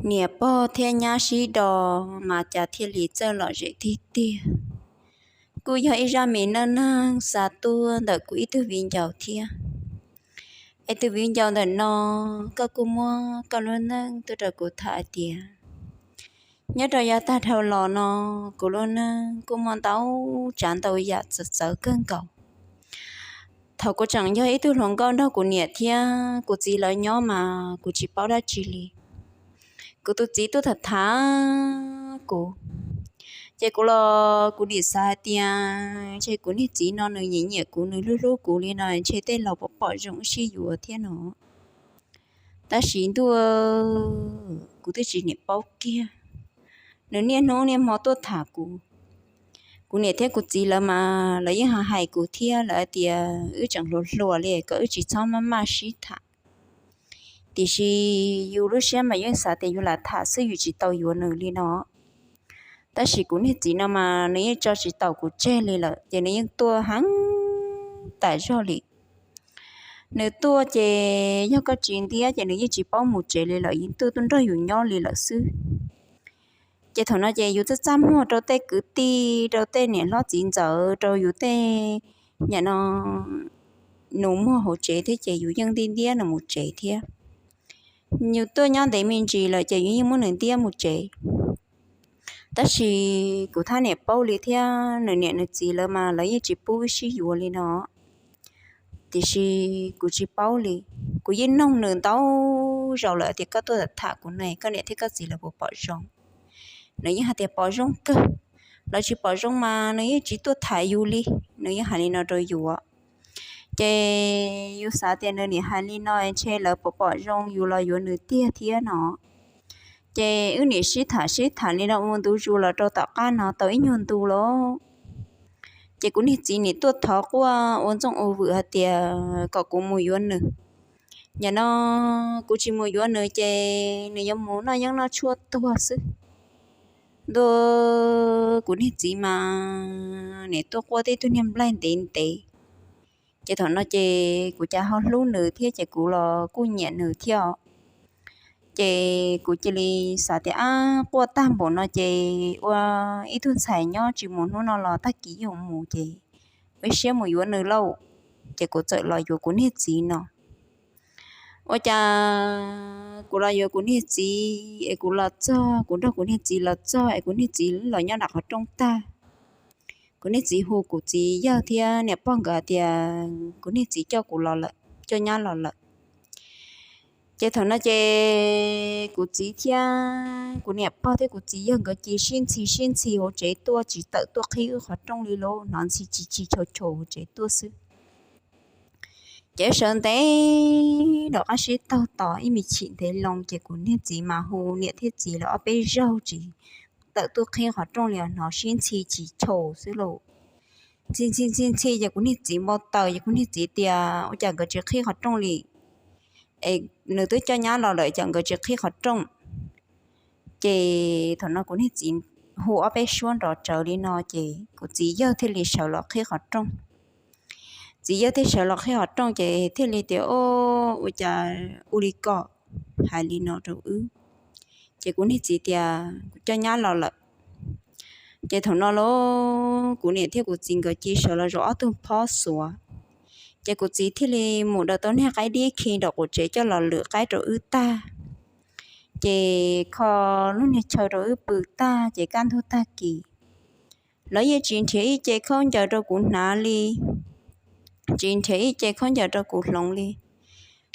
Niam pog thiab nyab sib do mas cas thiaj li txawj lom zem tiag tiag. Kuj yog ib zaj me neej neeg xa tuaj ntawm kuv ib tug viv ncaus thiab. Es tus viv ncaus ntawm no, koj kuj muab koj lub neej tuaj rau kuv tham hais tias, nyob rau yav tag dhau los no, kuv lub neej kuj muaj ntau tsav ntau yam txawv txawv kawg nkaus. Thaum kuv tseem yog ib tug hluas nkauj nrog kuv niam thiab kuv txiv lawv nyob mas kuv tsis paub dab tsi li. Kuv tus txiv tuaj tham tham kuv, ces kuv los kuv nim xav hais tias ntshe kuv niag txiv no nws nyiam nyiam kuv, nws hlub hlub kuv li no ntshe tej laus pom pom zoo wb sib yuav thiab no. Tab sis ntuj, kuv twb tsis nim paub kiag. Nws niaj hnub niaj hmo tuaj tham kuv. Kuv niam thiab kuv txiv lawv mas lawv yeej hais hais kuv thiab, lawv hais tias wb tseem hluas hluas li kom wb tsis txhob maj maj sib tham. Tiam sis yus lub siab mas yeej xav tias yus lam tham xwb, yus tsis tau yuav nws li no. Tab sis kuv niag txiv no mas nws yeej tso tsis tau kuv tseg li lawm, ces nws yeej tuaj heev tas zog li. Nws tuaj ces yog koj tsis ntiab ces nws yeej tsis paub mus tsev li lawm, yeej tuaj tuaj nrog yus nyob li lawm xwb. Ces thaum no ces yus txaj txaj muag rau tej kwv tij, rau tej niam hlob txiv ntxawm, rau yus tej niam no nus muag hauv tsev thiab ces yus yeej ntiab ntiab nws mus tsev thiab. Yus tuaj nyob ntev me ntsis lawm ces yus yeej muab nws ntiab mus tsev. Tab sis kuv thab niam paub li thiab nws niam nws txiv lawv mas lawv yeej tsis pub wb sib yuav li no. Tiam sis kuv tsis paub li, kuv yeej noog nws ntau zaus lawm tias koj tuaj tham kuv ne, koj niam thiab koj txiv lawv puas pom zoo. Nws yeej hais tias pom zoo kawg, lawv tsis pom zoo mas nws yeej tsis tuaj tham yus li, nws yeej hais li no rau yus. Ces yus xav tias nws nim hais li no ntshe lawv puas pom zoo yus los yuav nws tiag thiab no. Ces wb nim sib tham sib tham li no ua ntu zus los rau tom qab no tau ib nyuag ntu lawm. Ces kuv niag txiv nim tuaj thov quaj ua ntxooj ua vwm hais tias kom kuv mus yuav nws. Yam no kuv tsis mus yuav nws ces nws yuav mus noj yeeb noj tshuaj tuag xwb. Ntuj, kuv niag txiv mas nim tuaj quaj tib tug niag nplaig ntev ntev. Ces thaum no ces kuv cas ho hlub nws thiab ces kuv los kuj nyiam nws thiab. Ces kuv cia li xav tias ab, quaj tag npaum no ces ua ib tug ntxhais nyob tsis mus hnub no los tag kis yuav mus ces ua siab mus yuav nws lauj. Ces kuv txawm los yuav kuv niag txiv no. Ua cas kuv los yuav kuv niag txiv es kuv los txog, kuv nrog kuv niag txiv los txog es kuv niag txiv los nyob nram qhov rooj tag. Kuv niag txiv hu kuv txiv yawg thiab niam pog nkawd tias kuv niag txiv coj kuv los lawm, coj nyab los lawm. Ces thaum no ces kuv txiv thiab kuv niam pog thiab kuv txiv yawg nkawd cia li sib ntxhi sib ntxhi hauv tsev tuaj tsis tawm tuaj qhib wb qhov rooj li lauj, hnov ntxhi tsis tsis chau chau hauv tsev tuaj xwb. Ces sawv ntev rov qab sib taug tos ib me chim ntev loo ces kuv niag txiv mas hu niam thiab txiv lawv ob peb zaug tsis tawm tuaj qhib qhov rooj li, hnov sib ntxhi tsis chau xwb lauj. Ntxhi ntxhi ntxhi ntxhi ces kuv niag txiv npau taws ces kuv niag txiv tias ua cas nkawd tsis qhib qhov rooj li, es nws twb coj nyab los lawm cas nkawd tsis qhib qhov rooj. Ces thaum no kuv niag txiv hu ob peb suab nrov tsawv li no ces kuv txiv yawg thiaj li sawv los qhib qhov rooj. Txiv yawg thiaj sawv los qhib qhov rooj ces thiaj li tias, o, ua cas ua li ko, hais li no rau wb. Ces kuv niag txiv tias kuv coj nyab los lawm. Ces thaum no lauj, kuv niam thiab kuv txiv nkawd cia li sawv los zaum ob tug phob xuav. Ces kuv txiv thiaj li mus daws tau niag qaib dib khi nram quav tsev coj los lwm qaib rau wb tag. Ces kho lub niag chaw rau wb pw tag ces kaj ntug tag kis, lawv yeej tsis nrhiav ib ce khaub ncaws rau kuv hnav li, tsis nrhiav ib ce khaub ncaws rau kuv hloov li.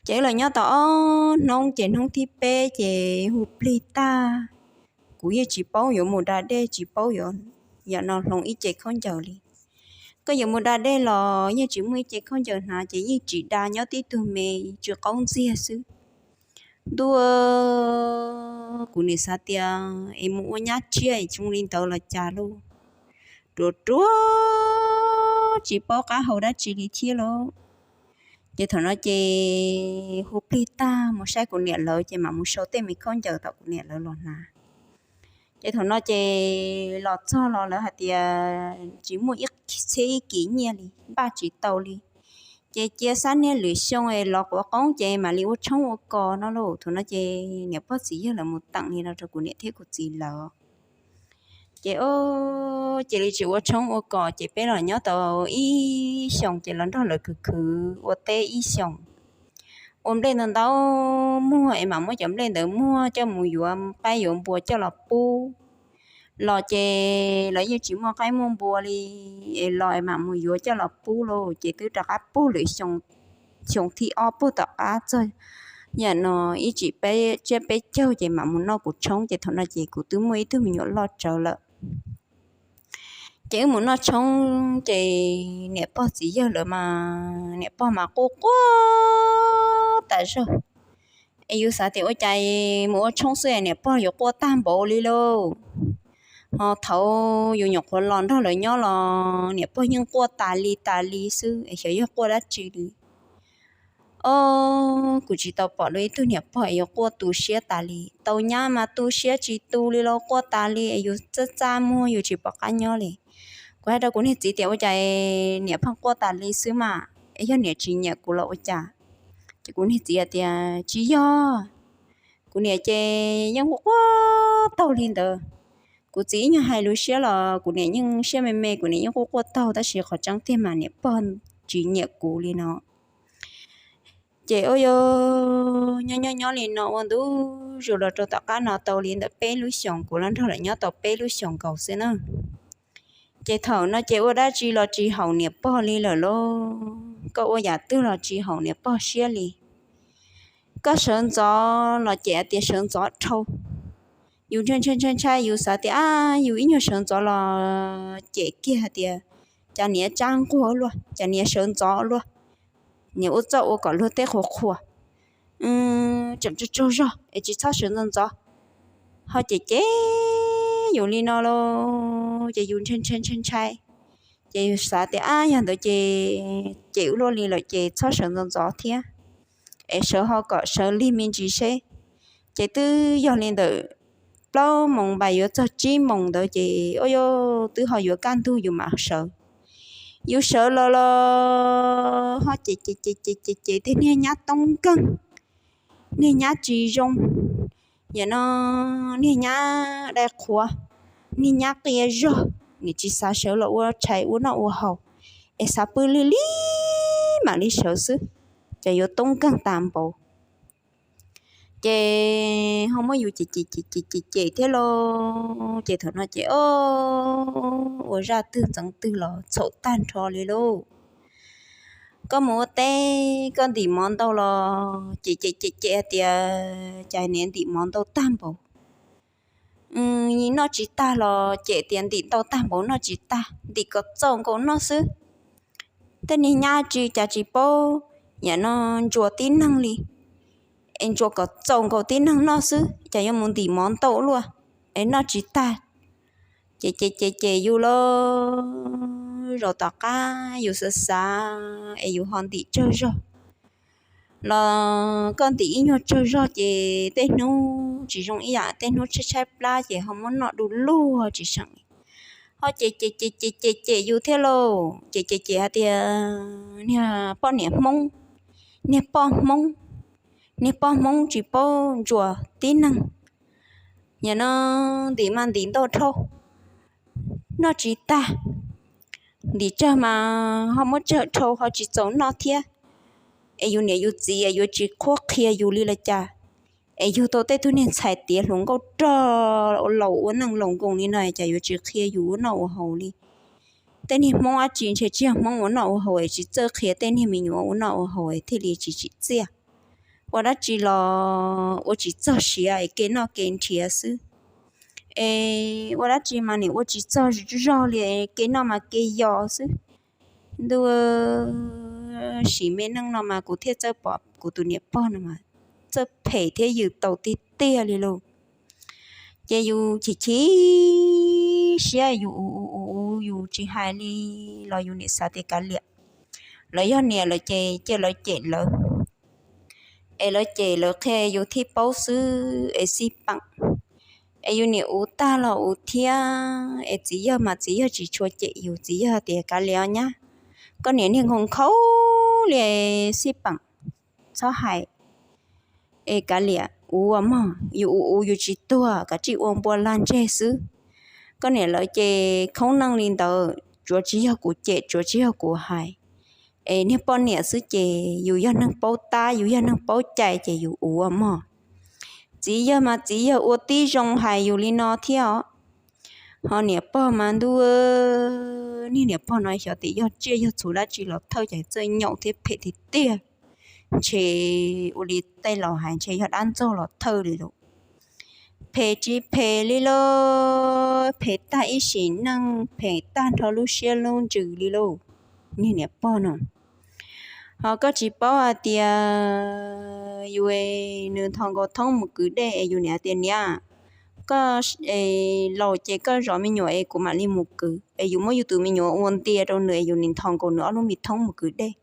Ces wb los nyob tau ob hnub ces hnub thib peb ces hu plig tag, kuv yeej tsis paub yuav mus da dej, tsis paub yuav yam no hloov ib ce khaub ncaws li. Koj yuav mus da dej los yeej tsis muaj ib ce khaub ncaws hnav ces yeej tsis da, nyob tib tug me tsw qaub ntxiag xwb. Ntuj, kuv nim xav tias es mus ua nyab tsiaj es zoo li ntawd los cas lauj, ruam ruam tsis paub qab hau dab tsi li thiab lauj. Ces thaum no ces hu plig tag mus saib kuv niam lawv ces mam mus sau tej me khaub ncaws tom kuv niam lawv los hnav. Ces thaum no ces los txog los lawv hais tias tsis muaj ib txhiab ib kis nyiaj li, npaj tsis tau li. Ces cia xab niag lwm xyoo es los quav qoob ces mam li ua tshoob ua kos no lauj. Thaum no ces niam pog txiv yawg lawv mus teem li no rau kuv niam thiab kuv txiv lawv. Ces o, cia li tsis ua tshoob ua kos ces peb los nyob tau ib xyoos ces los nrog lawv khwv khwv ua teb ib xyoos, ua nplej ntau ntau muag es mam muab cov nplej ntawd muag coj mus yuav qaib yuav npua coj los pub. Los ces lawv yeej tsis muaj qaib muaj npua li, es los es mam mus yuav coj los pub lauj. Ces twb rov qab pug lwm xyoo, xyoo thib ob pug tom qab txog yam no ib tsam peb tsiab peb caug ces mam mus noj kuv tshoob. Ces thaum no ces kuv twb muaj ib tug me nyuam loj tsawv lawm. Ces wb mus noj tshoob ces niam pog txiv yawg lawv mas niam pog mas quaj quaj tas zog. Es yus xav tias ua cas mus ua tshoob xwb es niam pog yuav quaj tag npaum li lauj. Ho thaum yus nyuam qhuav los nrog lawv nyob los niam pog yeej quaj tas li tas li xwb es xyov yog quaj dab tsi li. O, kuv tsis tau pom dua ib tug niam pog es yuav quaj tu siab tas li. Tau nyab mas tu siab tsis tu li los quaj tas li es yus txaj txaj muag yus tsis pom qab nyob li. Kuv hais rau kuv niag txiv tias ua cas niam pheej quaj tas li xwb mas, es yog niam tsis nyiam kuv los ua cas? Ces kuv niag txiv hais tias tsis yog, kuv niam ces yeej quaj quaj taug li ntawd. Kuv txiv ib nyuag hais lus siab los kuv niam yeej siab me me, kuv niam yeej quaj quaj taug, tab sis qhov tseeb tiag mas niam pog tsis nyiam kuv li no. Ces ua yog nyob nyob nyob li no ua ntu zus los rau tom qab no tau li ntawm peb lub xyoos, kuv los nrog lawv nyob tau peb lub xyoos nkaus xwb na. Ces thaum no ces ua dab tsi los tsis haum niam pog li lawm lauj, koj ua yam twg los tsis haum niam pog siab li. Koj sawv ntxov los ces hais tias sawv ntxov dhau. Yus ntshai ntshai ntshai ntshai, yus xav tias a, yus ib nyuag sawv ntxov los cem kiag hais tias cas niam tsab nquag luaj, cas niam sawv ntxov luaj, niam ua txuj ua kom luag tej qhuas qhuas, tseem tsaug tsaug zog es tsis txhob sawv ntxov ntxov. Ho cem cem yus li no lauj, ces yus ntshai ntshai ntshai ntshai. Ces yus xav tias a, yog ntawd ces cem ua luaj li lawm ces txhob sawv ntxov ntxov thiab, es sawv ho kom sawv lig me ntsis seb. Ces twb yog li ntawm plaub moos npais yuav txog tsib moos ntawd ces ua yog twb ho yuav kaj ntug yus mam sawv. Yus sawv los los ho cem cem cem cem cem cem tej niag nyab toob nkeeg, niag nyab tsis zoo, yam no niag nyab dai qhuav, niag nyab qia zog, nim tsis xav sawv los ua tshais ua noj ua haus, es xav pw li li mam li sawv xwb, ces yuav toob nkeeg tas npaum. Ces ho muab yus cem cem cem cem cem thiab lauj. Ces thaum no ces o, ua zaj twg ntxeev twg los txhaum tag nrho li lauj. Koj mus ua teb koj ntim mov ntau los cem cem cem cem hais tias cas niam ntim mov ntau tag npaum. Noj tsis tag los cem tias ntim ntau tag npaum noj tsis tag, ntim kom txaus nkaus noj xwb. Tej niag nyab tsis cas tsis paub yam no ntsuas tib neeg li, es ntsuas kom txaus nkaus tib neeg noj xwb, cas yuav mus ntim mov ntau luaj es noj tsis tag. Ces ces ces ces yus lauj, zaum tom qab yus xav xav es yus ho ntim tsawg zog los koj ntim ib nyuag tsawg zog ces tej hnub tsis zoo ib yam, tej hnub tshaib tshaib plab ces ho muab noj du lug tsis seem. Ho ces ces ces ces ces ces yus thiab lauj, ces ces ces hais tias niag poj niam Hmoob, niag poj Hmoob, niag poj Hmoob tsis paub ntsuas tib neeg. Yam no ntim mas ntim ntau dhau, noj tsis tag. Ntim tsawg mas ho muab tsawg dhau ho tsis txaus noj thiab. Es yus niam yus txiv es yuav tsis qhuab qhia yus li los cas? Es yug tau tej tug niag ntxhais tiav hluas nkauj rog laus ua neej laus nkoos li no cas yuav tsis qhia yus ua noj ua haus li? Tej niag Hmoob dab tsi ntshe tsis yog Hmoob ua noj ua haus es tsis txawj qhia tej niag me nyuam ua noj ua haus es thiaj li tsis tsim txiaj. Ua dab tsi los ua tsis txog siav es kev noj kev nrhiav xwb. Es ua dab tsi mas nim ua tsis txog zog li, kev noj mas kev yos xwb. Ntuj, sim me neej no mas kuv thiaj txawj pom kuv tus niam pog no mas txawj phem thiab yws tau tiag tiag li lauj. Ces yus chim chim siab yus u u u yus tsis hais li los yus niam xav tias kav liam, lawv yog niam lawv ces cia lawv cem lawv, es lawv cem lawv qhia yus thiaj paub xwb es xij peem. Es yus niam uv tag los uv thiab, es txiv yawg mas txiv yawg tsis tshua cem yus, txiv yawg tias kav liam os nyab, koj niam niag nkhaus nkhaus li, xij peem, txhob hais, es kav liam ua mog, yus ua ua yus tsis tuag, kav tsij ua npua lag ntseg xwb. Koj niam lawv ces khoob neej li ntawd, tsuav tsis yog kuv cem, tsuav tsis yog kuv hais, es niag poj niam xwb ces yus yog neeg paub tab, yus yog neeg paub cai ces yus ua mog. Txiv yawg mas txiv yawg ua tib zoo hais yus li no thiab os. Ho niam pog mas ntuj, niag niam pog no xyov tias yog tsiaj yog txhu dab tsi los thawj ces txawj nyaum thiab phem tiag tiag. Ntshe ua li tej laus hais ntshe yog dab ntxaug los thawj li lauj. Phem tsis phem li lauj, phem tag ib sim neej, phem tag nrho lub siab lub ntsws li lauj, niag niam pog no. Ho koj tsis paub hais tias yus, nws nthos nkaus thoob mus kwv dej es yus niam tias niam, koj laus ces koj zov me nyuam es kuv mam li mus kwv, es yus muab yus tus me nyuam ua ntia rau nws es yus nim nthos nkaus nws ob lub me thoob mus kwv dej.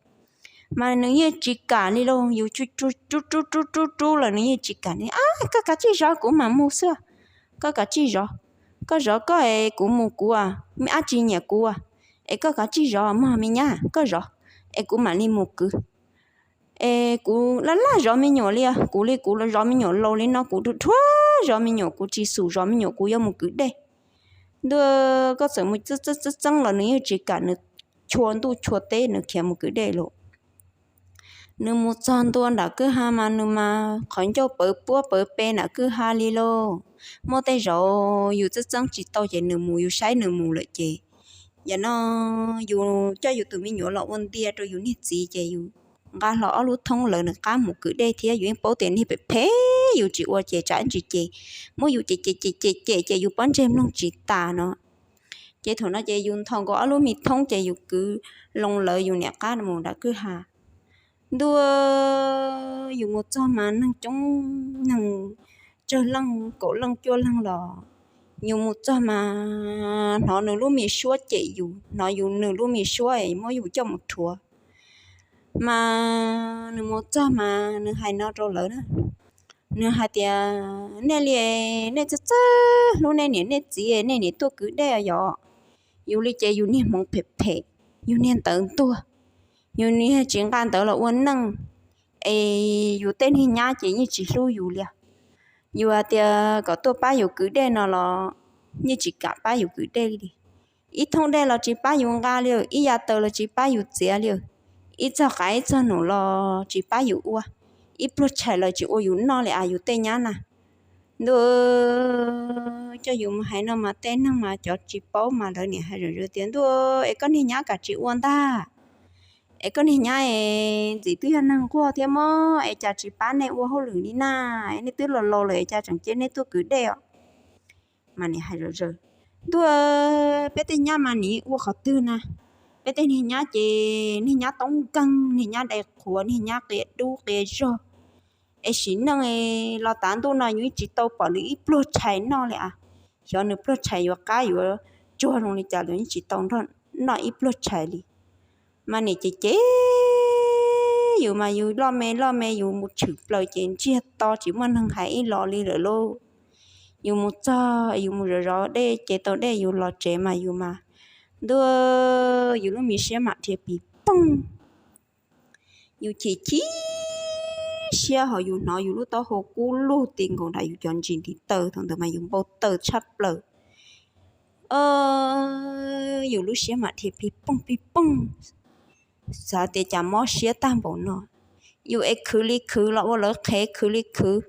Mas nws yeej tsis kam li lauj, yus rub rub rub rub rub lawm nws yeej tsis kam li. Ab, koj kav tsij zov kuv mam mus xwb, koj kav tsij zov, koj zov koj es kuv mus kuv, me ab tsis nyiam kuv, es koj kav tsij zov mog me nyab, koj zov es kuv mam li mus kwv. Es kuv laj laj zov me nyuam li, kuv li kuv zov me nyuam laus li no kuv dhuav zov me nyuam, kuv tsis xum zov me nyuam kuv yuav mus kwv dej. Ntuj, koj txawm mus txeeb txeeb los nws yeej tsis kam, nws chua ntuj chua teb nws khiav mus kwv dej lauj. Nws mus txog ntua nram kwj ha mas nws mas qhov ncauj pawv puab pawv pes nram kwj ha li lauj. Muaj tej zaum yus txeeb txeeb tsis tau ces nws mus, yus saib nws mus lawm ces, yam no yus coj yus tus me nyuam los ua ntia rau yus niag txiv ces yus nqa hlo ob lub thoob lawv nws qab mus kwv dej thiab. Yus yeej paub tias niag phem phem yus tsis ua ces tsam ntsis ces muab yus cem cem cem cem ces yus pob ntseg mloog tsis tas no. Ces thaum no ces yus nthos nkaus ob lub me thoob ces yus kwv loo lawv yus niam qab mus nram kwj ha. Ntuj, yus mus txog mas neeg coob, neeg tsawg leej kaum leej cuaj leej los, yus mus txog mas hnov nws lub me suab cem yus, hnov yus nws lub me suab es muab yus coj mus rhuav. Mas nws mus txog mas nws hais no rau lawv na, nws hais tias nej li, nej txawj txawj hlub nej niam nej txiv, nej niam tuaj kwv dej yom. Yus li ces yus niag hmoov phem phem, yus niag ntawv ntuag, yus niag tsis nqa ntawv los ua neej, es yus tej niag nyab ces yeej tsis hlub yus li. Yus hais tias kom tuaj pab yus kwv dej no los yeej tsis kam pab yus kwv dej li. Ib thoob dej los tsis pab yus nqa li, ib yav taws los tsis pab yus txiav li, ib txog qav ib txog num los tsis pab yus ua, ib pluag tshais los tsis ua yus noj li as yus tej nyab na. Ntuj, coj yus mus hais no mas tej neeg mas cov tsis paub mas lawv niam hais zom zaws tias ntuj, es koj niag nyab kam tsis ua ntag, es koj niag nyab es ntxim twb yog neeg nquag thiab mog, es cas tsis pab nej ua hauj lwm li na, es nej twb laus laus lawm es cas tseem cia nej tuaj kwv dej os. Mas niam hais zom zaws, ntuj, peb tej nyab mas nim ua qhov twg na, peb tej niag nyab ces niag nyab toob nkeeg, niag nyab dai qhuav, niag nyab qia dub qia zog, es sim neej los tav ntuj no yus yeej tsis tau pom nws ib pluag tshais noj li as. Xyov nws pluag tshais yuav qab yuav tsuag zoo li cas los yeej tsis tau noj ib pluag tshais li. Mas niam cem cem yus mas yus loj me loj me yus mus tshwm plaws ces ntsiag to tsis muaj neeg hais ib los li lawm lauj. Yus mus txog yus mus zov zov dej ces tau dej yus los tsev mas yus mas, ntuj, yus lub me siab mam dhia pis poog. Yus chim chim siab ho yus hnov yus lub taub hau kub lug ti nkaus nram yus cov ntsis ntiv taw, thaum ntawd mas yus npau taws tshaj plaws. Yus lub siab mam dhia pig poog pig poog, xav tias cas mob siab tag npaum no. Yus es khwv li khwv los ua lawv qhev, khwv li khwv.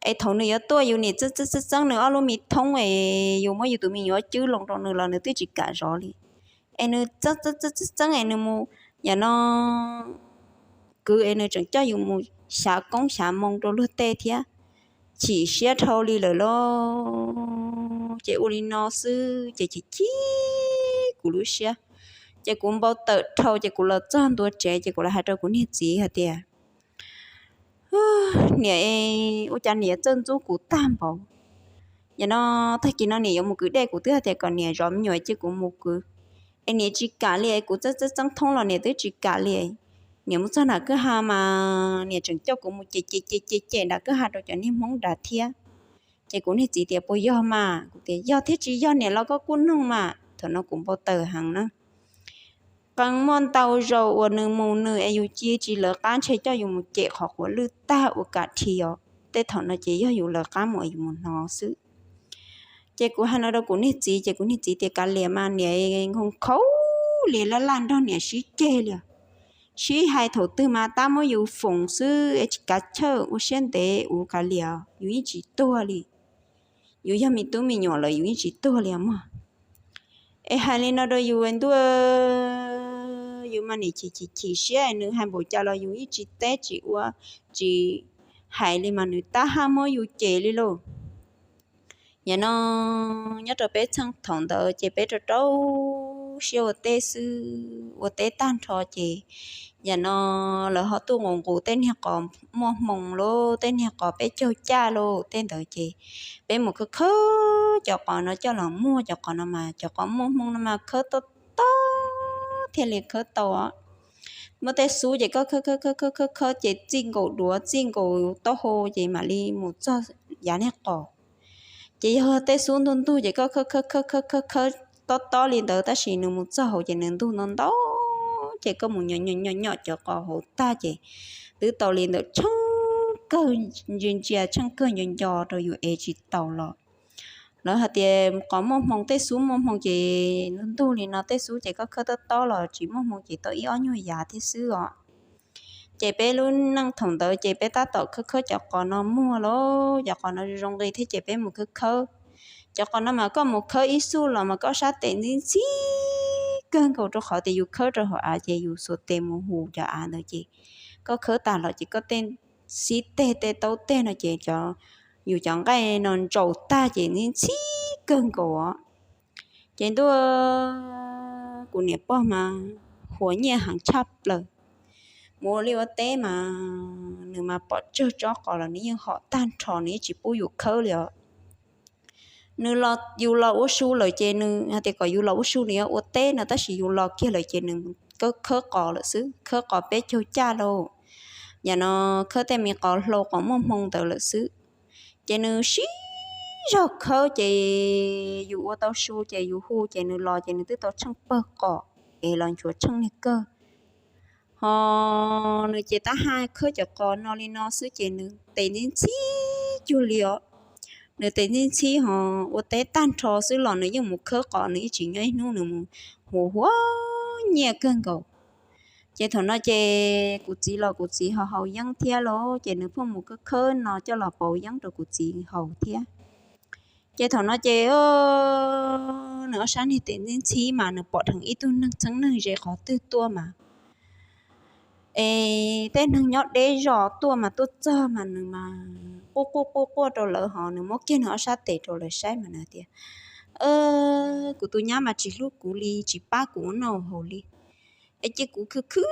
Es thaum nws yuav tuaj yus nim txeeb txeeb txeeb nws ob lub me thoob es yus muab yus tus me nyuam cwb loo rau nws los nws twb tsis kam zov li. Es nws txeeb txeeb txeeb txeeb es nws mus yam no kwv es nws tseem coj yus mus xyav koob xyav moo rau luag tej thiab. Chim siab dhau li lawm lauj. Ces ua li no xwb ces chim chim kuv lub siab. Ces kuv npau taws dhau ces kuv los txog ntua tsev ces kuv los hais rau kuv niag txiv hais tias, niam, ua cas niam txawj ntxub kuv tag npaum. Yam no tag kis no niam yuav mus kwv dej kuv twb hais tias kom niam zov me nyuam cia kuv mus kwv, es niam tsis kam li. Kuv txeeb txeeb txeeb thoob los niam twb tsis kam li. Niam mus txog nram kwj ha mas niam tseem coj kuv mus cem cem cem cem cem nram kwj ha rau cov niag Hmoob nrad thiab. Ces kuv niag txiv tias puas yog mas, kuv tias yog thiab tsis yog niam los koj kuj noog mas. Thaum no kuv npau taws heev na. Qee muaj ntau zaus uas nws mus nws es yus cia tsis lawv qab ntshe coj yus mus cem qhov quav lwj tag ua kam thi os. Tej thaum no ces yog yus lawv qab mus es yus mus hnov xwb. Ces kuv hais no rau kuv niag txiv ces kuv niag txiv tias kav liam mas niam nkhaus nkhaus li laj laj nrog niam sib ceg li. Sib hais thaum twg mas tab muab yus foom xwb es tsis kav chawj ua siab ntev ua kav liam, yus yeej tsis tuag li. Yus yog me tub me nyuam lawm yus yeej tsis tuag li mog. Es hais li no rau yus ntuj, yus mas niam chim chim chim siab nws hais npaum cas los yus yeej tsis teb tsis ua, tsis hais li mas nws tab haj muab yus cem li lauj. Yam no nyob rau peb txheej thaum ntawd ces peb rau rau siab ua teb xwb, ua teb tag nrho ces yam no lawv ho tuaj nqus nqus tej niag qos muaj hmoo lauj, tej niag qos peb caug caj lauj, tej ntawd ces peb mus khawb khawb cov qos no coj los muag. Cov qos no mas cov qos muaj hmoo no mas khawb tob tob thiaj li khawb tau. Muaj tej xub ces koj khawb khawb khawb khawb khawb ces txij nkaus duav txij nkaus taub hau ces mam li mus txog yav niag qos. Ces yog tej xub ntug ntug ces koj khawb khawb khawb khawb khawb khawb tob tob li ntawd tab sis nws mus txog hauv ces nws ntug ntau ntau, ces koj mus nyom nyom nyom cov qos hauv tag ces twb tau li ntawm tsheej kawg ntsia ntsia tsheej kawg nco nco rau yus ev tsis taus los. Lawv hais tias qos muaj hmoo tej xub muaj hmoo ces ntug ntug li no tej xub ces koj khawb tob tob los tsis muaj hmoo ces tau ib ob nyuag yav thiab xwb os. Ces peb lub neej thaum ntawd ces peb tab tom khawb khawb cov qos no muag lauj, cov qos no zoo nqi thiab ces peb mus khawb khawb. Cov qos no mas koj mus khawb ib xuj los mas koj sab tes ntxhib ntxhib kawg nkaus rau qhov tias yus khawb rau hauv av ces yus xuas tes mus hus cov av ntawd ces koj khawb tag los ces koj tej xib teg tej taub teg no ces yus cov nqaij no ntsaus tag ces ntxhib ntxhib kawg nkaus os. Ces ntuj, kuv niam pog mas huas nyiaj heev tshaj plaws. Mus ua liaj ua teb mas nws mas pom tsawg tsob qos los nws yeej hom tag nrho nws yeej tsis pub yus khawb li os. Nws los yus los ua su lawm ces nws hais tias kom yus los ua su nws yuav ua teb no tab sis yus los kiag lawm ces nws khawb qos lawm xwb, khawb qos peb caug caj lauj. Yam no khawb tej me qos hlau qos muaj hmoo ntawd lawm xwb. Ces nws sib zog khawb ces yus ua tau su ces yus hu ces nws los ces nws twb tau tsheej pawg qos es los nchuav tsheej niag kawg. Ho nws ces tab haj khawb cov qos no li no xwb ces nws tes ntxhib ntxhib cuag li os. Nws tes ntxhib ntxhib ho ua teb tag nrho xwb los nws yeej mus khawb qos, nws yeej tsis nyob ib hnub nws mus huas huas nyiaj kawg nkaus. Ces thaum no ces kuv txiv los kuv txiv ho haus yeeb thiab lauj ces nws pheej mus khawb khawb no coj los pauv yeeb rau kuv txiv haus thiab. Ces thaum no ces nws ob sab niag tes ntxhib ntxhib mas nws pom dheev ib tug neeg txheeb neeg ze qhov twg tuaj mas, es tej neeg nyob deb zos tuaj mas tuaj txog mas nws mas quaj quaj quaj quaj rau lawv ho nws muab kiag nws ob sab tes rau lawv saib mas nws tias, kuv tus nyab mas tsis hlub kuv li, tsis pab kuv ua noj haus li. Es cia kuv khwv khwv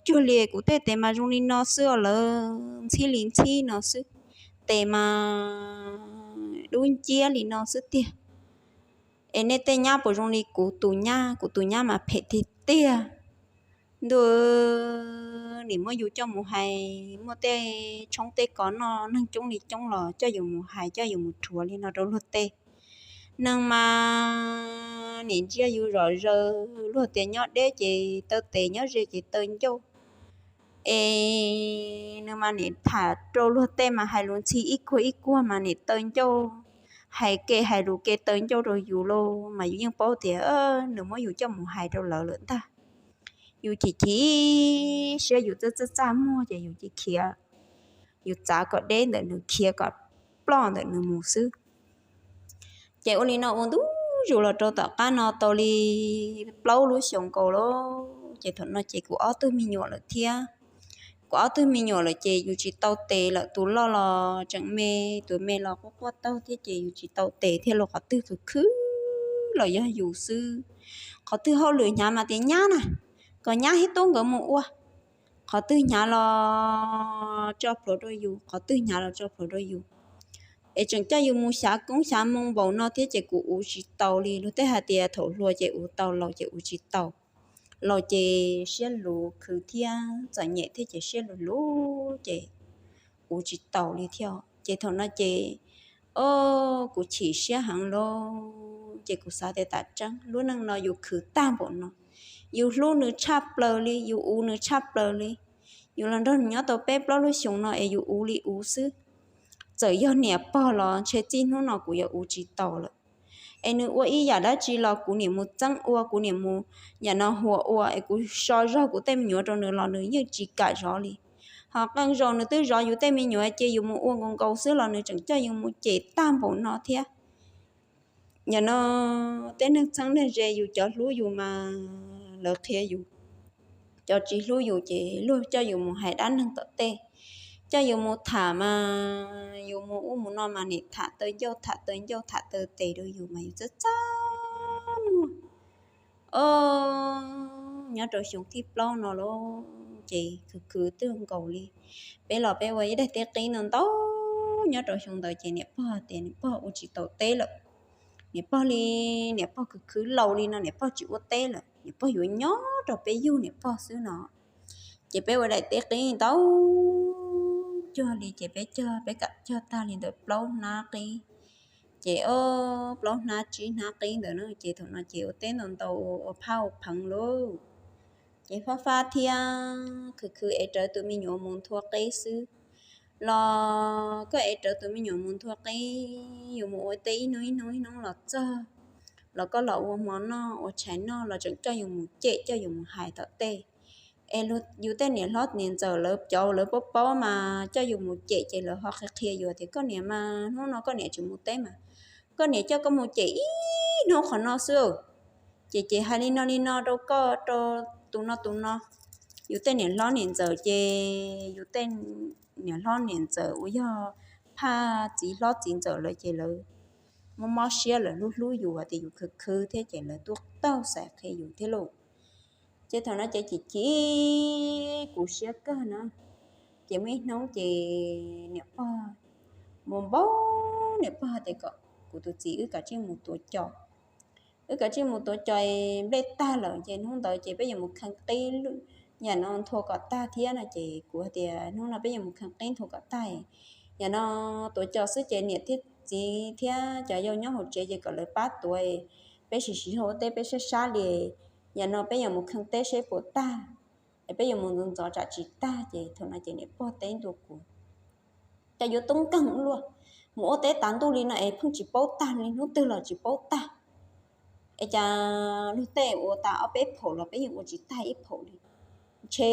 cuag li, kuv tej tes mas zoo li no xwb os, lawv ntxhib li ntxhib no xwb, tes mas dub nciab li no xwb tiag. Es nej tej nyab puas zoo li kuv tus nyab? Kuv tus nyab mas phem tiag tiag. Ntuj, nim muab yus coj mus hais, muaj tej tshoob tej kos noj neeg coob li coob los coj yus mus hais coj yus mus rhuav li no rau luag tej. Neeg mas nim ntsia yus zom zaws, luag tias nyob deb ces taw tes, nyob ze ces taw ncauj. Es nws mas nim tham rau luag tej mas hais lus ntxhi ib kuag ib kuag mas nim taw ncauj, hais ke hais lus ke taw ncauj rau yus lauj, mas yus yeej paub tias nws muab yus coj mus hais rau lawv lawm ntag. Yus chim chim siab, yus txaj txaj txaj muag ces yus cia khiav, yus txav kom deb ntawm nws, khiav kom ploj ntawm nws mus xwb. Ces ua li no ua ntu zus los rau tom qab no tau li plaub lub xyoos nkaus lauj, ces thaum no ces kuv ob tug me nyuam lawm thiab. Kuv ob tug me nyuam lawm ces yus tsis tau tes lawm, tus loj los tseem me, tus me los quaj quaj taug thiab ces yus tsis tau tes thiab los qhov twg khwv khwv los yog yus xwb. Qhov twg hauj lwm hnyav mas tias nyab na, kom nyab thiab tub nkawd mus ua. Qhov twg hnyav los tso plhuav rau yus, qhov twg hnyav los tso plhuav rau yus. Es tseem coj yus mus xyav koob xyav moo npaum no thiab ces kuv ua tsis tau li. Luag tej hais tias thaum hluas ces ua tau, laus ces ua tsis tau. Laus ces siab luv khwv thiab, txom nyem thiab ces siab luv luv ces ua tsis tau li thiab. Ces thaum no ces, o, kuv chim siab heev lauj, ces kuv xav tias tam tseeb lub neej no yus khwv tag npaum no, Yus hlub nws tshaj plaws li, yus uv nws tshaj plaws li. Yus los nrog nws nyob tau peb plaub lub xyoos no es yus uv li uv xwb. Txawm yog niam pog los ntshe txij hnub no kuv yuav uv tsis tau lawm. Es nws ua ib yam dab tsi los kuv niam mus txeeb ua, kuv niam mus yam no huas ua, es kuv so zog kuv tej me nyuam rau nws los nws yeej tsis kam zov li. Ho qee zaus nws twb zov yus tej me nyuam ces yus mus ua nkaus nkaus xwb los nws tseem coj yus mus cem tag npaum no thiab. Yam no tej neeg txheeb neeg ze yus cov hlub yus mas lawv qhia yus, cov tsis hlub yus ces luag coj yus mus hais dab neeg tom tej, coj yus mus tham mas yus mus ub mus no mas nim tham taw ncauj tham taw ncauj tham taw tes rau yus mas yus txaj txaj muag. Os, nyob rau xyoo thib plaub no lauj ces khwv khwv twb nkaus li. Peb los peb ua ib daim teb qib no ntau. Nyob rau xyoo ntawd ces niam pog tias niam pog ua tsis tau teb lawm. Niam pog li, niam pog khwv khwv laus li no niam pog tsis ua teb lawm, niam pog yuav nyob rau peb yug niam pog xwb no. Ces peb ua daim teb qib ntau cuag li ces peb cog, peb kam cog tag li ntawm plaub hnab qib. Ces ob plaub hnab tsib hnab qib ntawd na ces thaum no ces ua teb ntau ntau ua phab ua pheev lauj. Ces fab fab thiab khwv khwv ev rawv tus me nyuam mus nthua qib xwb. Los koj ev rawv tus me nyuam mus nthua qib, yus mus ua teb ib hnub ib hnub ib hnub los txog, los koj los ua hmo noj ua tshais noj los tseem coj yus mus cem coj yus mus hais tom tej. Es yus tej niam hlob niam ntxawm lawv cov lawv paub paub mas coj yus mus cem ces lawv ho qhia qhia yus tias koj niam mas hnub no koj niam tsis mus teb mas koj niam coj koj mus cem ib hnub qhov no xwb. Ces ces hais li no li no rau koj rau tus no tus no. Yus tej niam hlob niam ntxawm ces yus tej niam hlob niam ntxawm uas yog phaj txiv hlob txiv ntxawm lawv ces lawv mob mob siab lawv hlub hlub yus tias yus khwv khwv thiab ces lawv tuaj taug xav qhia yus thiab lauj. Ces thaum no ces chim chim kuv siab kawg na. Ces muaj ib hnub ces niam pog mus npau, niam pog tias kom kuv tus txiv wb kav tsij mus tuav cos. Wb kav tsij mus tuav cos, nplej tag lawm ces hnub ntawd ces peb yuav mus kheej qib, yam no nthua kom tag thiab no ces kuv hais tias hnub no peb yuav mus kheej qib nthua kom tag. Yam no tuav cos xwb ces niam thiab txiv thiab cov yau nyob hauv tsev ces kom lawv pab tuav, peb sim siv zog ua teb peb sab sab li. Yam no peb yuav mus kheej teb seb puas tag, es peb yuav mus ntxov ntxov tsam tsis tag. Ces thaum no ces niam pog teb ntua kuv, cas yuav tub nkeeg luaj, mus ua teb tav ntuj li no es pheej tsis paub tag li, hnub twg los tsis paub tag. Es cas luag tej ua tas ob peb phaum los peb yeej ua tsis tag ib phaum li. Ntshe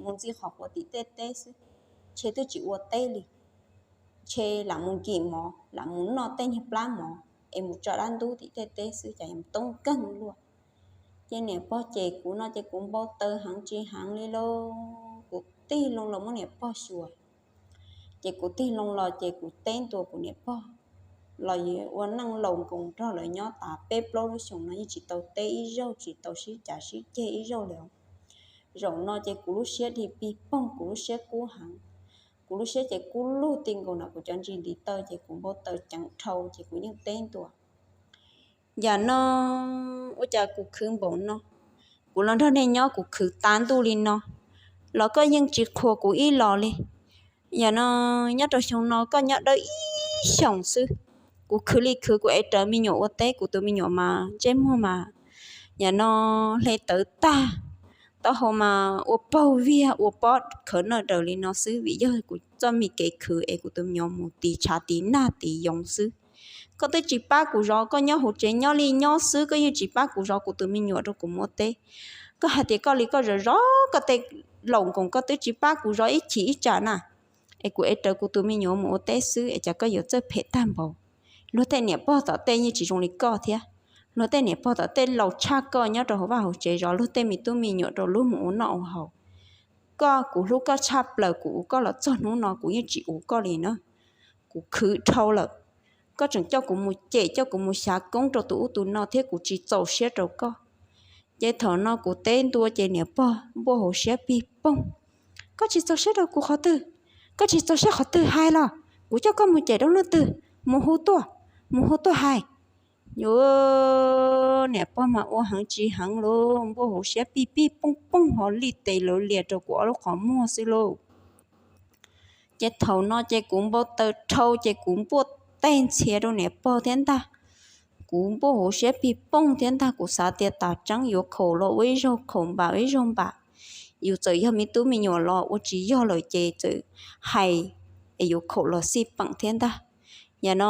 mus ntxi qhov quav tim tej teb xwb, ntshe twb tsis ua teb li. Ntshe lam mus nkim mov, lam mus noj tej niag plab mov es mus tso dab ntub tim tej teb xwb, cas yuav tub nkeeg luaj. Ces niam pog cem kuv no ces kuv npau taws heev tsis heev li lauj, kuv tig loo los muab niam pog xyuas. Ces kuv tig loo los ces kuv teb ntua kuv niam pog, los ua neej laus nkoos nrog lawv nyob tas peb plaub lub xyoos no yeej tsis tau teb ib zaug, tsis tau sib cav sib ceg ib zaug li. Zaum no ces kuv lub siab dhia pig poog, kuv lub siab kub heev, kuv lub siab ces kub lug ti nkaus nram kuv cov ntsis ntiv taw ces kuv npau taws ceev dhau ces kuv yeej teb ntua, yam no ua cas kuv khwv npaum no, kuv los nrog nej nyob kuv khwv tav ntuj li no los koj yeej tsis qhuas kuv ib los li. Yam no nyob rau xyoo no koj nyob dawb ib xyoos xwb, kuv khwv li khwv kuv ev rawv me nyuam ua teb, kuv tus me nyuam mas ntsej muag mas yam no hle tawv tag, taub hau mas ua paug viag ua pob khawv nawj daws li no xwb vim yog kuv txoj me kev khwv es kuv tus me nyuam mus tiv tshav tiv nag tiv yoov xwb. Koj twb tsis pab kuv zov, koj nyob hauv tsev nyob li nyob xwb, koj yeej tsis pab kuv zov kuv tus me nyuam rau kuv mus ua teb. Koj hais tias koj li koj zov zov koj tej laus nkoos, koj twb tsis pab kuv zov ib chim ib tsam na, es kuv ev rawv kuv tus me nyuam mus ua teb xwb es cas koj yuav txawj phem tag npaum. Luag tej niam pog tom tej yeej tsis zoo li koj thiab. Luag tej niam pog tom tej laus tshaj koj nyob rau hauv vaj hauv tsev zov luag tej me tub me nyuam rau lub mus ua noj ua haus. Koj kuv hlub koj tshaj plaws, kuv uv koj los txog hnub no kuv yeej tsis uv koj li na. Kuv khwv dhau lawm, koj tseem coj kuv mus cem coj kuv mus xyav koob rau tus ub tus no thiab kuv tsis txaus siab rau koj. Ces thaum no kuv teb ntua ces niam pog npuaj hauv siab pig poog. Koj tsis txaus siab rau kuv qhov twg? Koj tsis txaus siab qhov twg hais los kuv coj koj mus cem rau leej twg? Mus hu tuaj, mus hu tuaj hais. Yuav niam pog mas ua heev tsis heev lauj, npuaj hauv siab pig pig poog poog ho li tes lawv lias rau kuv ob lub qhov muag xwb lauj. Ces thaum no ces kuv npau taws dhau ces kuv npuaj teg ntxhias rau niam pog thiab ntag. kuv npuaj hauv siab pig pooj thiab ntag. Kuv xav tias tas tseeb yuav khaum los ua ib zaug khaum, npam ua ib zaug npam. Yus txawm yog me tub me nyuam los ua tsis yog lawm ces txawm hais es yuav khaum los xij peem thiab ntag. Yam no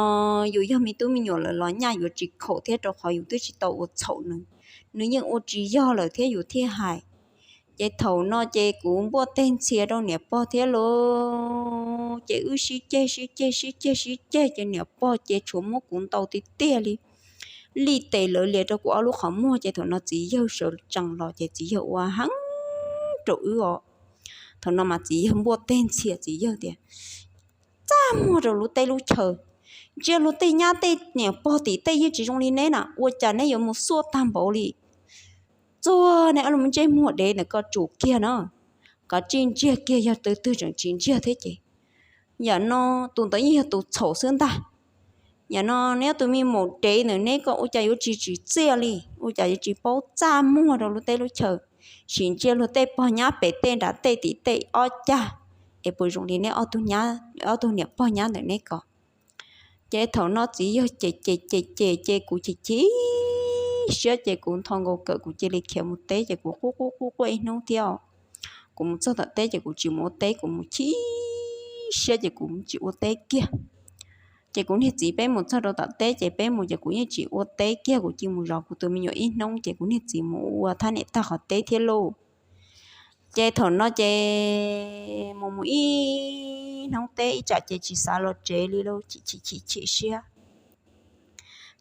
yus yog me tub me nyuam lawm los nyaj yuav tsis khaum thiab, rau qhov yus twb tsis tau ua txhaum nws, nws yeej ua tsis yog lawm thiab yus thiaj hais. Ces thaum no ces kuv npuaj teg ntxhias rau niam pog thiab lauj. Ces wb sib ceg sib ceg sib ceg sib ceg ces niam pog ces tshuav muab kuv ntaus tiag tiag li, li tes lawv lias rau kuv ob lub qhov muag. Ces thaum no txiv yawg sawv tsees los ces txiv yawg ua heev rau wb os. Thaum no mas txiv yawg npuaj teg ntxhias, txiv yawg tias, txaj muag rau lub teb lub chaw, ntsia luag tej nyab tej niam pog tim tej yeej tsis zoo li neb na, ua cas neb yuav mus xuaj tag npaum li. Txuag neb ob lub ntsej muag dev ntawm ko tsum kiag na, kov tsij ntsiag kiag, yog tus twg tseem tsis ntsiag thiab ces yam no tus ntawd yeej yog tus txhaum xwb ntag. Yam no neb ob tug me maum dev ntawm neb ko ua cas yuav tsis tsim txiaj li, ua cas yuav tsis paub txaj muag rau lub teb lub chaw, sim ntsia luag tej pog nyab pem tej nram tej tim tej ob cag, es puas zoo li neb ob tug niam pog nyab ntawm neb ko. Ces thaum no txiv yawg cem cem cem cem ces kuv chim chim siab ces kuv ntho nkaus kawm kuv cia li khiav mus teb ces kuv quaj quaj quaj quaj ib hnub thiab. Kuv mus txog tom teb ces kuv tsis mus ua teb, kuv mus chim siab ces kuv tsis ua teb kiag. Ces kuv niag txiv peb mus txog rau tom teb ces peb mus ces kuv yeej tsis ua teb kiag, kuv cia mus zov kuv tus me nyuam ib hnub ces kuv niag txiv mus ua thab niam tag qhov teb thiab lauj. Ces thaum no ces mus mus ib hnub teb ib tsam ces tsis xav los tsev li lauj, chim chim chim chim siab.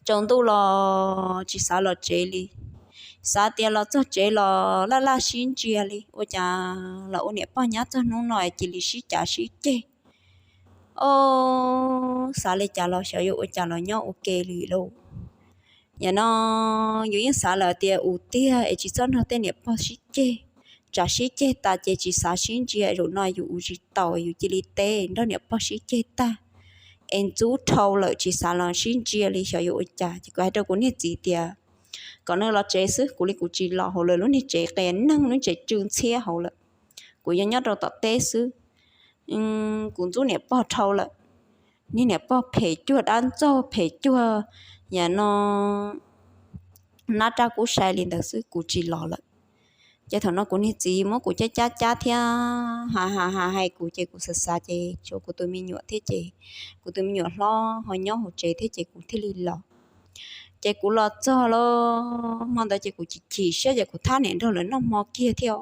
Tsaus ntuj los tsis xav los tsev li, xav tias los txog tsev los laj laj sib ntsia li, ua cas los ua niam pog nyab txog hnub no cia li sib cav sib ceg. Ob, xav li cas los xyov yuav ua cas los nyob ua ke li lauj. Yam no yus yeej xav lawm tias ua tiag es tsis txhob nrog tej niam pog sib ceg, tsam sib ceg tas ces tsis xav sib ntsia, zaum no yus ua tsis taus yus cia li teb nrog niam pog sib ceg tag, es ntxub dhau lawm tsis xav los sib ntsia li xyov yuav ua cas. Ces kuv hais rau kuv niag txiv tias kom nws los tsev xwb, kuv li kuv tsis los hauv lawv lub niag tsev qias neeg lub tsev tsw ntxhiab hauv lawm, kuv yog nyob rau tom teb xwb. Kuv ntxub niam pog dhau lawm, niag niam pog phem cuag dab ntxaug, phem cuag yam no nab rab kub sai li ntawd xwb, kuv tsis los lawm. Ces thaum no kuv niag txiv muab kuv cab cab cab thiab hais hais hais hais kuv ces kuv xav xav ces tshuav kuv tus me nyuam thiab ces kuv tus me nyuam hlob ho nyob hauv tsev thiab ces kuv thiaj li los. Ces kuv los txog los hmo ntawd ces kuv chim chim siab ces kuv thab niam nrog lawv noj hmo kiag thiab.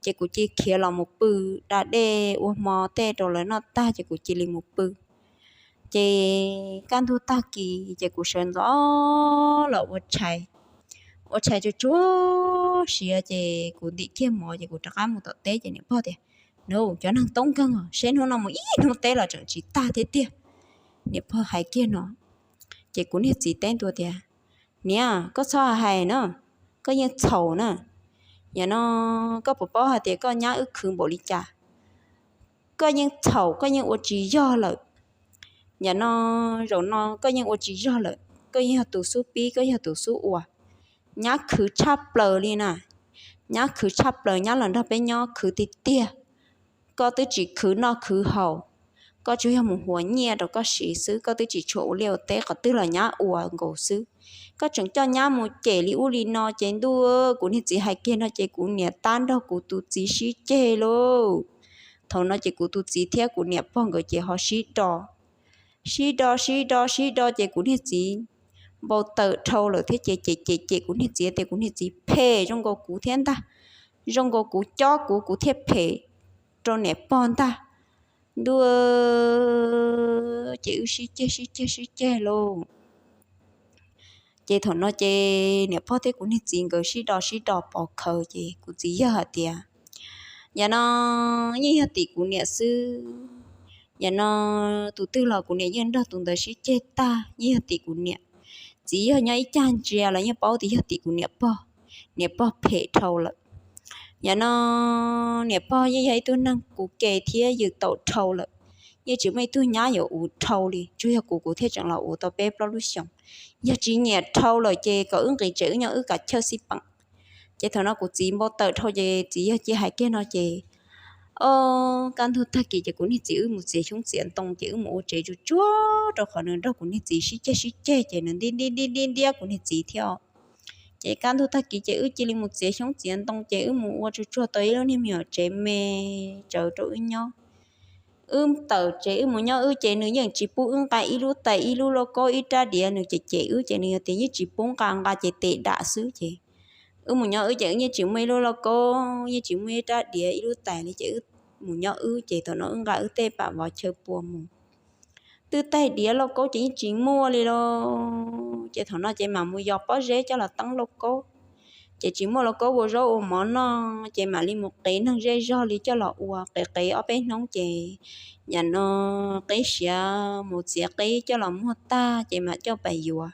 Ces kuv cia li khiav los mus pw da dej ua hmo tej rau lawv noj tag ces kuv cia li mus pw. Ces kaj ntug tag kis ces kuv sawv ntxov los ua tshais, ua tshais tsuag tsuag siav ces kuv ntim kiag mov ces kuv rov qab mus tom teb ces niam pog tias, Nub, cov neeg toob nkeeg, seb hnub no mus ib hnub teb los tseem tsis tag thiab tiag. Niam pog hais kiag no, ces kuv niag txiv teb ntua tias, Niam, koj txhob hais na, koj yeej txhaum na. Yam no koj puas paub hais tias koj nyab wb khwv npaum li cas? Koj yeej txhaum, koj yeej ua tsis yog lawm. Yam no zaum no koj yeej ua tsis yog lawm, koj yeej yog tus xub pib, koj yog tus xub ua. Nyab khwv tshaj plaws li na, nyab khwv tshaj plaws, nyab los nrog peb nyob khwv tiag tiag. Koj twb tsis khwv noj khwv haus, koj tsuas yog mus huas nyiaj rau koj siv xwb, koj twb tsis tshua ua liaj ua teb qhov twg los nyab ua nkaus xwb. Koj tseem coj nyab mus cem li ub li no ces ntuj, kuv niag txiv hais kiag no ces kuv niam tab nrog kuv tus txiv sib ceg lauj. Thaum no ces kuv tus txiv thiab kuv niam pog nkawd ces ho sib do, sib do sib do sib do ces kuv niag txiv npau taws dhau lawm thiab ces cem cem cem kuv niag txiv tias kuv niag txiv phem zoo nkaus kuv thiab ntag, zoo nkaus kuv cob kuv, kuv thiaj phem rau niam pog ntag. Ntuj, ces wb sib ceg sib ceg sib ceg lauj. Ces thaum no ces niam pog thiab kuv niag txiv nkawd sib do sib do pov khawv ces kuv txiv yawg hais tias, Yam no yeej yog tim kuv niam xwb. Yam no tus twg los kuv niam yeej nrog tus ntawd sib ceg tag, yeej yog tim kuv niam. Txiv yawg nyob ib cag ntsia los yeej paub tias yog tim kuv niam pog. Niam pog phem dhau lawm. Yam no niam pog yeej yog ib tug neeg kuv ke thiab yws taus dhau lawm, yeej tsis muaj ib tug nyab yuav uv dhau li, tsuas yog kuv, kuv thiaj tseem los uv tau peb plaub lub xyoos. Yog tsis nyiam dhau lawm ces kom wb nqis tsev wb nyob wb kam chawj xij peem. Ces thaum no kuv txiv npau taws dhau ces txiv yawg cia hais kiag no ces Ob, kaj ntug tag kis ces kuv niag txiv wb mus txiav xyoob txiav ntoo ces wb mus ua tsev tsuag tsuag rau qhov nws nrog kuv niag txiv sib ceg sib ceg ces nws ntiab ntiab ntiab ntiab kuv niag txiv thiab. Ces kaj ntug tag kis ces wb cia li mus txiav xyoob txiav ntoo ces wb mus ua tsuag tsuag tau ib lub niag me nyuam tsev me tsawv rau wb nyob. Wb tawm tsev wb mus nyob wb ces nws yeej tsis pub wb nqa ib lub tais ib lub lauj kaub ib rab diav, nws cem cem wb ces nws yog tias yeej tsis pub nqa, nqa ces tes dam xwb ces wb mus nyob wb ces wb yeej tsis muaj ib lub lauj kaub, yeej tsis muaj ib rab diav ib lub tais li ces wb mus nyob wb ces thaum no wb nqa wb tej pam vov chaw pua mus. Twb taig diav lauj kaub ces yeej tsis muaj li lauj. Ces thaum no ces mam mus yos pob zeb coj los teeb lauj kaub. Ces tsis muaj lauj kaub ua zaub ua mov noj ces mam li mus qiv neeg zej zog li coj los ua, qiv qiv ob peb hnub ces yam no qib siav mus txiav qib coj los muag tag ces mam coj pais yuav.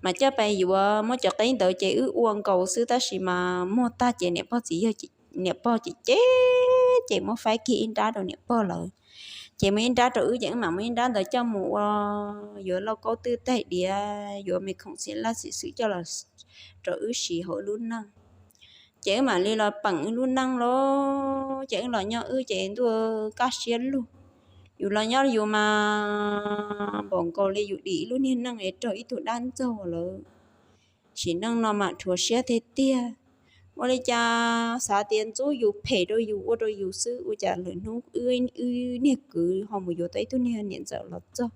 Mas coj pais yuav muab cov qib ntawd ces wb ua nkaus xwb tab sis mas muag tag ces niam pog txiv yawg, niam pog ces cem cem muab faib kiag ib nrab rau niam pog lawm. Ces muaj ib nrab rau wb ces wb mam muab ib nrab ntawd coj mus ua, yuav lauj kaub twb taig diav, yuav me khoom txhia laj txhia xwm coj los rau wb siv hauv wb lub neej. Ces wb mam li los peem wb lub neej lauj, ces wb los nyob wb ces ntuj kaj siab lug. Yus los nyob yus mas npaum nkaus li yus dim ib lub niag neej es raug ib tug dab ntxaug lawm. Sim neej no mas rhuav siab tiag tiag. Ua li cas xav tias ntxub yus phem rau yus ua rau yus xwb, ua cas lwm hnub wb niag kwv ho mus yuav tau ib tug niag niam ntxawm los txog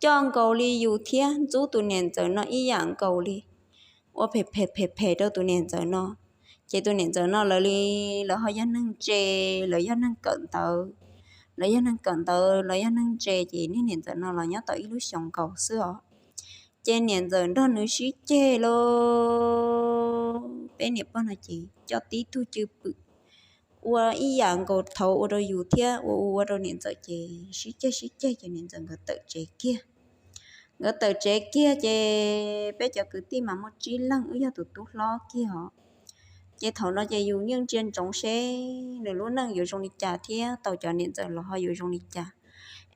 coj nkaus li yus thiab ntxub tus niam ntxawm no ib yam nkaus li, ua phem phem phem phem rau tus niam ntxawm no. Ces tus niam ntxawm no lawv li, lawv ho yog neeg ntse, lawv yog neeg kawm ntawv, lawv yog neeg kawm ntawv, lawv yog neeg ntse ces niag niam ntxawm no los nyob tau ib lub xyoos nkaus xwb os. Ces niam ntxawm nrog nws sib ceg lauj, peb niam pog no ces coj tib tug cwj pwm ua ib yam nkaus thaud ua rau yus thiab ua ua rau niam ntxawm ces sib ceg sib ceg ces niam ntxawm nkawd tawm tsev kiag. Nkawd tawm tsev kiag ces peb cov kwv tij mas muaj tsib leeg, wb yog tus tub hlob kiag os. Ces thaum no ces yus yeej ntsia ntsoov seb nws lub neej yuav zoo li cas thiab tau cov niam ntxawm los ho yuav zoo li cas.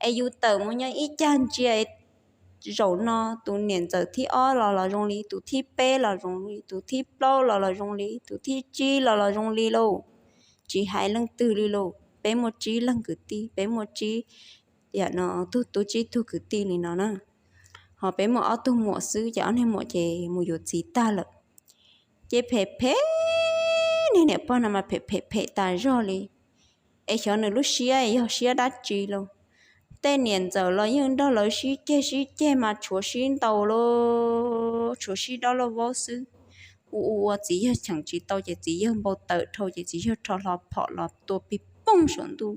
Es yus tawm mus nyob ib cag ntsia, zaum no tus niam ntxawm thib ob los los zoo li, tus thib peb los zoo li, tus thib plaub los los zoo li, tus thib tsib los los zoo li lauj. Tsis hais leej twg li lauj, peb muaj tsib leeg kwv tij, peb muaj tsib, yam no tug tub tsib tug kwv tij li no na. Ho peb muaj ob tug muam xwb ces ob niag muam ces mus yuav txiv tag lawm. Ces phem phem, niag niam pog no mas phem phem phem tas zog li. Es xyov nws lub siab yog siab dab tsi lauj. Tej niam ntxawm los yeej nrog lawv sib ceg sib ceg mas tshuav sib ntaus lauj, tshuav sib dob lauj vaub xwb. Ua ua ua txiv yawg cheem tsis tau ces txiv yawg npau taws dhau ces txiv yawg rho hlo phom los tua pig poog saum ntuj.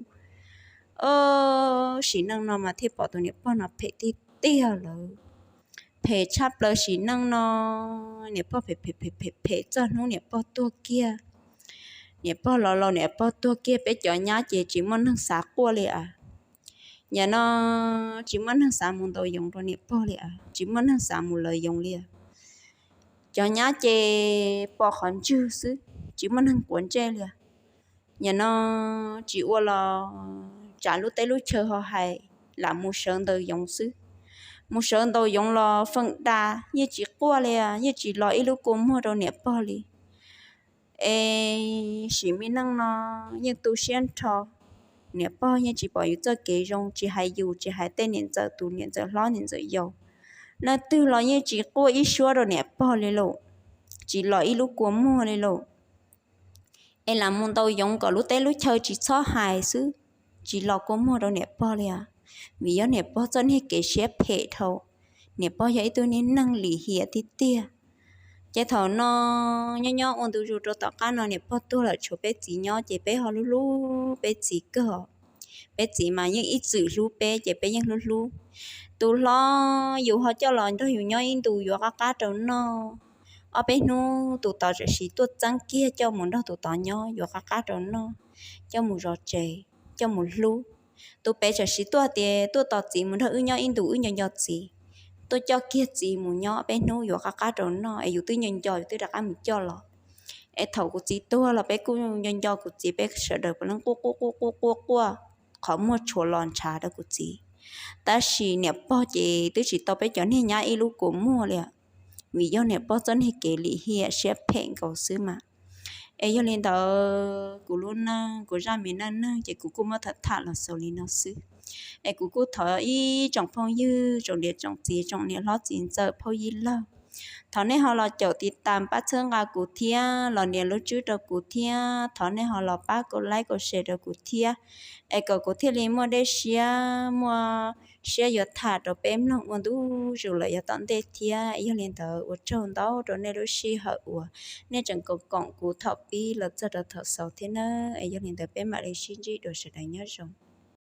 Sim neej no mas thiaj pom tus niam pog no phem tiag tiag lawm. Phem tshaj plaws sim neej no, niam pog phem phem phem phem phem txog hnub niam pog tuag kiag. Niam pog los laus niam pog tuag kiag peb cov nyab ces tsis muaj neeg xav quaj li as. Yam no tsis muaj neeg xav mus ntaus yoov rau niam pog li as, tsis muaj neeg xav mus lawv yoov li as. Cov nyab ces pom qhov ntswg xwb, tsis muaj neeg quav ntsej li as. Yam no tsis ua los tsam lub teb lub chaw ho hais, lam mus sawv ntaus yoov xwb. Mus sawv ntaus yoov los feem da yeej tsis quaj li as, yeej tsis los ib lub kua muag rau niam pog li. Es sim me neej no yeej tu siab nrho, niam pog yeej tsis pom yus txoj kev zoo, tsis hais yus tsis hais tej niam ntxawm, tus niam ntxawm hlob niam ntxawm yau, leej twg los yeej tsis quaj ib suab rau niam pog li lauj, tsis los ib lub kua muag li lauj. Es lam mus ntaus yoov kom lub teb lub chaw tsis txhob hais xwb, tsis los kua muag rau niam pog li as, vim yog niam pog txoj niag kev siab phem dhau. Niam pog yog ib tug niag neeg lim hiam tiag tiag. Ces thaum no nyob nyob ua ntu zus rau tom qab no niam pog tuag lawm tshuav peb txiv nyob ces peb ho hlub hlub peb txiv kawg. Peb txiv mas yeej ib txwm hlub peb ces peb yeej hlub hlub. Tus hlob yus ho coj los nrog yus nyob ib ntus yuav qab qab rau noj. Ob peb hnub tus tod tam sim tuaj txeeb kiag coj mus nrog tus tod nyob yuav qab qab rau noj, coj mus zov tsev, coj mus hlub. Tus pem tam sim tuaj tias tuaj tos txiv mus nrog wb nyob ib ntus wb nco nco txiv, tuaj coj kiag txiv mus nyob peb hnub yuav qab qab rau noj es yus twb nco nco yus twb rov qab mus coj los. Es thaum kuv txiv tuag los peb kuj nco nco kuv txiv, peb sawv daws puav leej quaj quaj quaj quaj quaj quaj, qhov muag tshuav los ntshav rau kuv txiv. Tab sis niam pog ces twb tsis tau peb cov niag nyab ib lub kua muag li, vim yog niam pog txoj niag kev lim hiam siab phem nkaus xwb mas. Es yog li ntawd kuv lub neej, kuv zaj me neej neeg ces kuv kuj muab tham tham los xaus li no xwb. Es kuv kuj thov ib tsoom phooj ywg, tsoom niam tsoom txiv, tsoom niam hlob txiv ntxawm, phooj ywg laug, thov nej ho los caum tiv tas pab txhawb nqa kuv thiab los nias lub tswb rau kuv thiab. Thov nej ho los pab kaum like kaum share rau kuv thiab, es kom kuv thiaj li muaj dej siab, muaj siab yuav tham rau peb mloog ua ntu zus lawm yav tom ntej thiab. Yog li ntawd ua tsaug ntau rau nej lub sij hawm uas nej tseem koom koom kuv thaum pib los txog rau thaum xaus thiab nawb. Es yog li ntawd peb mam li sib ntsib dua, sawv daws nyob zoo.